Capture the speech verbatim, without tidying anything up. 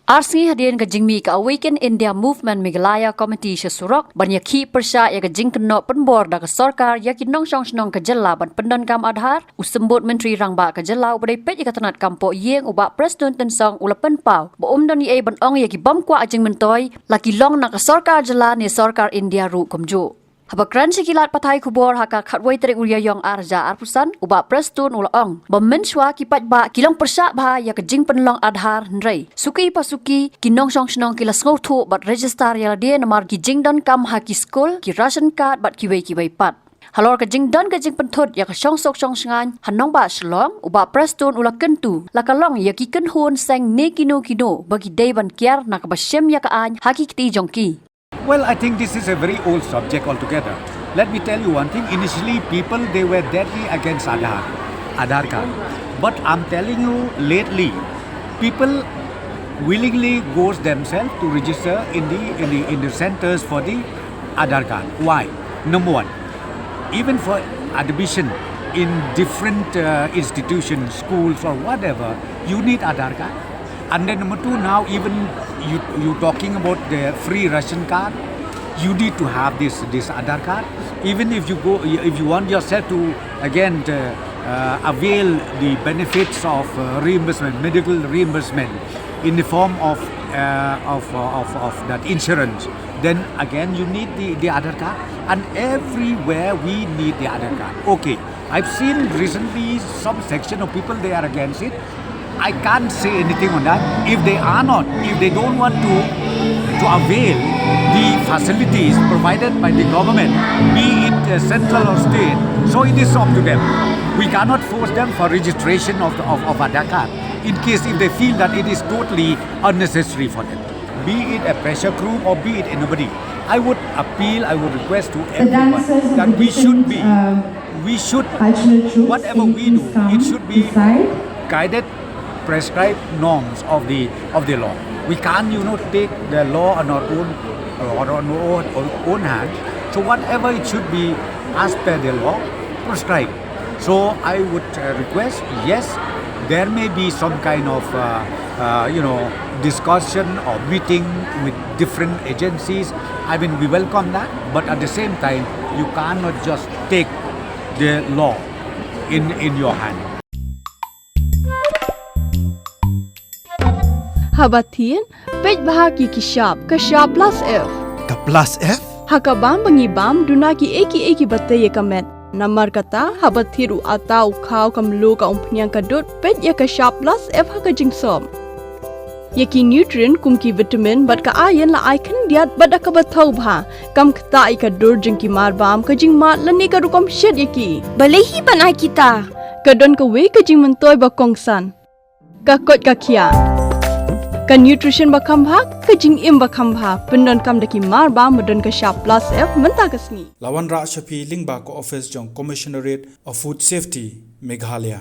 Ar sngi hadien ka jingmih ka Awaken India Movement Meghalaya Committee sha surok ban ïakhih pyrshah ïa ka jingkynnoh pynbor da ka sorkar ïa ki nongshong shnong ka jylla ban pyndonkam Aadhaar, u Symbud Myntri Rangbah ka jylla uba dei peit ïa ka tnat kam pohïing u Bah Prestone Tynsong u la pynpaw ba um don ei ei ban ong ïa ki bym kwah jingmyntoi, la ki long na ka sorkar jylla ne sorkar India ruh kumjuh. Haba kren sha ki lad pathai khubor ha ka khatwei tarik u Rymphang ar hajar arphew san, u Bah Prestone u la ong ba mynshuwa ki paidbah ki long pyrshah bha ïa ka jingpynlong Aadhaar, hynrei suki pa suki ki nongshong shnong ki la sngewthuh bad register ïa lade namar ki jingdonkam ha ki skul, ki ration card bad kiwei kiwei pat. Halor ka jingdon ka jingpynthut ïa ka shongsuk shongshngaiñ ha nongbah Shillong, u Bah Prestone u la kyntu la ka long ïa ki kynhun seng ne kino kino ba ki dei ban kiar na kaba shim ïa ka aiñ ha ki kti jong ki. Well, I think this is a very old subject altogether. Let me tell you one thing. Initially, people, they were deadly against Aadhaar, Aadhaar card. But I'm telling you, lately, people willingly goes themselves to register in the, in the, in the centers for the Aadhaar card. Why? Number one, even for admission in different, uh, institutions, schools or whatever, you need Aadhaar card. And then number two, now even you, you talking about the free ration card, you need to have this, this Aadhaar card. Even if you go, if you want yourself to again, uh, uh, avail the benefits of, uh, reimbursement, medical reimbursement in the form of, uh, of, uh, of, of that insurance, then again you need the, the Aadhaar card. And everywhere we need the Aadhaar card. Okay, I've seen recently some section of people, they are against it. I can't say anything on that. If they are not, if they don't want to, to avail the facilities provided by the government, be it, uh, central or state, so it is up to them. We cannot force them for registration of, the, of, of Aadhaar card in case if they feel that it is totally unnecessary for them. Be it a pressure group or be it anybody, I would appeal, I would request to everyone that we should be, we should, whatever we do, it should be guided, prescribed norms of the, of the law. We can't, you know, take the law on our own, uh, on our own, own hand. So whatever it should be as per the law prescribed. So I would, uh, request, yes, there may be some kind of, uh, uh, you know, discussion or meeting with different agencies. I mean, we welcome that, but at the same time, you cannot just take the law in, in your hand. Haba thied, peit bha ki ki shap, ka shap plus F. Ka plus F? Ha ka bam ba ngi bam, duna ki ei ki ei ki ba tei ïa ka met. Namar kata, haba thied u ata u khaw ka mluh ka umphniang ka dud, peit ïa ka shap plus F ha ka jingsop. Ïa ki nutrient kum ki vitamin bad ka iron la ai khyndiat bad da kaba thaw bha. Kam ktah ïa ka dur jong ki mar bam, ka jingmad lane ka rukom shet ïa ki. Balei hi ban ai kita? Ka don kawei ka jingmyntoi ba kongsan. Ka koit ka khiah. Ka nutrition ba kham bha, ka jingim ba kham bha. Pyndonkam da ki mar bam ba don ka shap plus F mynta ka sngi. La wanrah sha phi lyngba ka office jong Commissionerate of Food Safety, Meghalaya.